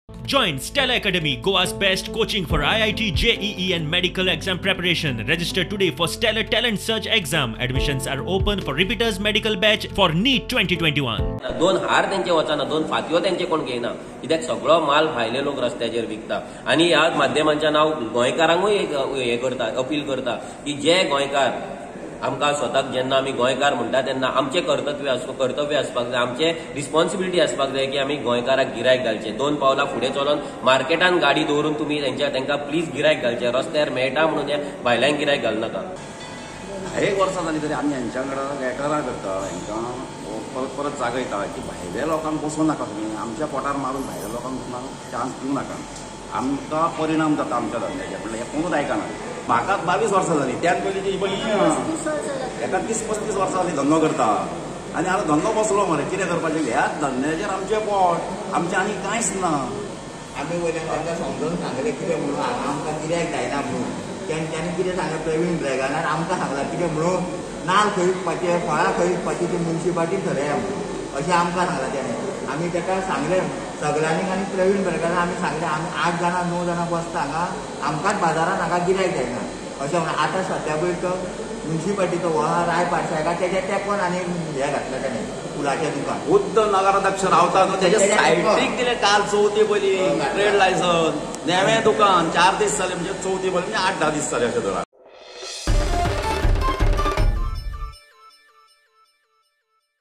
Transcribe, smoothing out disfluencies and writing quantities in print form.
Join Stella Academy, Goa's best coaching for IIT, JEE and medical exam preparation. Register today for Stellar Talent Search exam. Admissions are open for repeaters medical batch for NEET 2021. दोन हार तेंचे वचना, दोन फातयो तेंचे कोण घेयना, कित्याक सगळो माल भायले लोक रस्त्याचेर विकता. आनी ह्या माध्यमांच्या नांव गोंयकारांकूय एक हें करता, अपील करता की जे गोंयकार आमकां स्वताक जेन्ना आमी गोंयकार म्हणटा तेन्ना आमचें कर्तव्य आसपाक जाय, आमचें रिस्पॉन्सिबिलिटी आसपाक जाय की आमी गोंयकाराक गिरायक घालचें. दोन पावलां फुडें चलोन मार्केटान गाडी दवरून तुमी तांकां प्लीज गिरायक घालचें. रस्त्यार मेळटा म्हणून हे भायल्यांक गिरायक घालनाका. एक वर्सां जालीं तरी आमी हेंच्या वांगडा लेटरां करता, हेंकां परत परत जागयता की भायल्या लोकांक बसोवं नाका तुमी, आमच्या पोटार मारून भायल्या लोकांक चान्स दिवं नाका, आमकां परिणाम जाता आमच्या धंद्याचेर. म्हणल्यार हें कोणूच आयकना. म्हाका 22 वर्सां जालीं, त्यान पयलीं पयलीं एका 30-35 वर्सां जालीं धंदो करता आनी आतां धंदो बसलो मरे, कितें करपाचें? ह्याच धंद्याचेर आमचें पोट, आमचें आनी कांयच ना. आमी वयल्यान तांकां समजून सांगलें कितें म्हणून हांगा आमकां गिरायक जायना म्हणून. तेंच्यांनी कितें सांगलें, प्रवीण ड्रॅगनान आमकां सांगलां कितें म्हणून, नाल खंय विकपाचें, फळां खंय विकपाचीं ती मुन्सिपाल्टी थरया म्हणून अशें आमकां सांगलां तेणें. आमी ताका सांगलें सगळ्यांनी आनी प्रवीण ड्रॅगनान आमी सांगलें आमी 8 जाणां 9 जाणां बसता हांगा, आमकांच बाजारान हांगा गिरायक जायना अशें म्हणून. आतां सद्या पळय तो मुन्सिपाल्टीचो हो राय पाडसायका तेज्या तेंकोन आनी हें घातलां तेणें फुलाचें दुकान. बुद्ध नगराध्यक्ष रावता न्हू तेज्या सायडीक दिलें काल चवथी पयलीं ट्रेड लायसन्स, नवें दुकान 4 दीस जाले, म्हणजे चवथी पयलीं म्हणजे 8-10 दीस जाले अशें धरा.